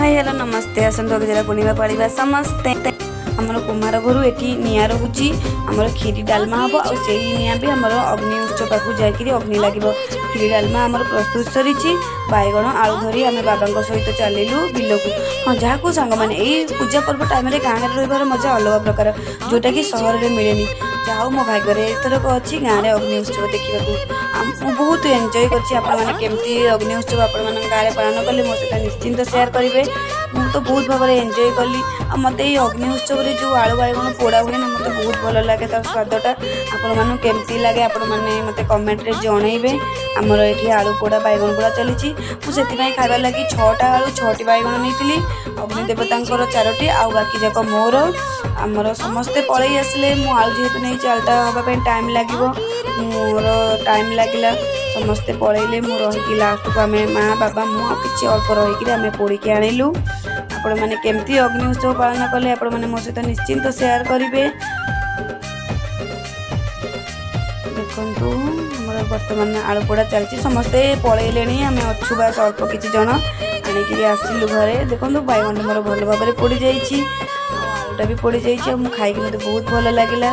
High, hello, ନମସ୍ତେ। ଆସନ୍ତୁ ଅଗିଜରା ପୂର୍ଣ୍ଣିମା ପାଳିବା ସମସ୍ତେ। ଆମର କୁମାର ଘରୁ ଏଠି ନିଆଁ ରହୁଛି। ଆମର କ୍ଷୀରି ଡାଲମା ହେବ ଆଉ ସେଇ ନିଆଁ ବି ଆମର ଅଗ୍ନି ଉତ୍ସ ପାଖକୁ ଯାଇକିରି ଅଗ୍ନି ଲାଗିବ। କ୍ଷୀରି ଡାଲମା ଆମର ପ୍ରସ୍ତୁତ ସରିଛି। ବାଇଗଣ ଆଳୁ ଧରି ଆମେ ବାବାଙ୍କ ସହିତ ଚାଲିଲୁ ବିଲକୁ। ହଁ, ଯାହାକୁ ସାଙ୍ଗମାନେ, ଏଇ ପୂଜା ପର୍ବ ଟାଇମ୍ରେ ଗାଁରେ ରହିବାର ମଜା ଅଲଗା ପ୍ରକାର, ଯେଉଁଟାକି ସହରରେ ମିଳେନି। ଯାହା ହଉ, ମୋ ଭାଗ୍ୟରେ ଏଥରକ ଅଛି ଗାଁରେ ଅଗ୍ନି ଉତ୍ସବ ଦେଖିବାକୁ। ମୁଁ ବହୁତ ଏନ୍ଜୟ କରିଛି। ଆପଣମାନେ କେମିତି ଅଗ୍ନି ଉତ୍ସବ ଆପଣମାନଙ୍କ ଗାଁରେ ପାଳନ କଲେ, ମୋ ସହିତ ନିଶ୍ଚିନ୍ତ ସେୟାର କରିବେ। ମୁଁ ତ ବହୁତ ଭାବରେ ଏନ୍ଜୟ କଲି। ଆଉ ମୋତେ ଏଇ ଅଗ୍ନି ଉତ୍ସବରେ ଯେଉଁ ଆଳୁ ବାଇଗଣ ପୋଡ଼ା ହୁଏ ନା, ମୋତେ ବହୁତ ଭଲ ଲାଗେ ତାର ସ୍ୱାଦଟା। ଆପଣମାନଙ୍କୁ କେମିତି ଲାଗେ, ଆପଣମାନେ ମୋତେ କମେଣ୍ଟରେ ଜଣେଇବେ। ଆମର ଏଠି ଆଳୁ ପୋଡ଼ା, ବାଇଗଣ ପୋଡ଼ା ଚାଲିଛି। ମୁଁ ସେଥିପାଇଁ ଖାଇବା ଲାଗି ଛଅଟା ଆଳୁ, ଛଅଟି ବାଇଗଣ ନେଇଥିଲି। ଅଗ୍ନି ଦେବତାଙ୍କର ଚାରୋଟି ଆଉ ବାକି ଯାକ ମୋର। ଆମର ସମସ୍ତେ ପଳେଇ ଆସିଲେ। ମୁଁ ଆଳୁ ଯେହେତୁ ନେଇଛି, ଆଳୁଟା ହେବା ପାଇଁ ଟାଇମ୍ ଲାଗିବ। ମୋର ଟାଇମ୍ ଲାଗିଲା। ସମସ୍ତେ ପଳେଇଲେ, ମୁଁ ରହିକି ଲାଷ୍ଟକୁ ଆମେ ମା, ବାବା, ମୁଁ ଆଉ କିଛି ଅଳ୍ପ ରହିକିରି ଆମେ ପୋଡ଼ିକି ଆଣିଲୁ। ଆପଣମାନେ କେମିତି ଅଗ୍ନି ଉତ୍ସବ ପାଳନ କଲେ, ଆପଣମାନେ ମୋ ସହିତ ନିଶ୍ଚିନ୍ତ ସେୟାର କରିବେ। ଦେଖନ୍ତୁ, ଆମର ବର୍ତ୍ତମାନ ଆଳୁ ପୋଡ଼ା ଚାଲିଛି। ସମସ୍ତେ ପଳେଇଲେଣି, ଆମେ ଅଛୁ ବାସ୍ ଅଳ୍ପ କିଛି ଜଣ। ଆଣିକିରି ଆସିଲୁ ଘରେ। ଦେଖନ୍ତୁ, ବାଇଗଣଟା ମୋର ଭଲ ଭାବରେ ପୋଡ଼ି ଯାଇଛି ଆଉ ଆଳୁଟା ବି ପୋଡ଼ି ଯାଇଛି। ଆଉ ମୁଁ ଖାଇକି ମୋତେ ବହୁତ ଭଲ ଲାଗିଲା।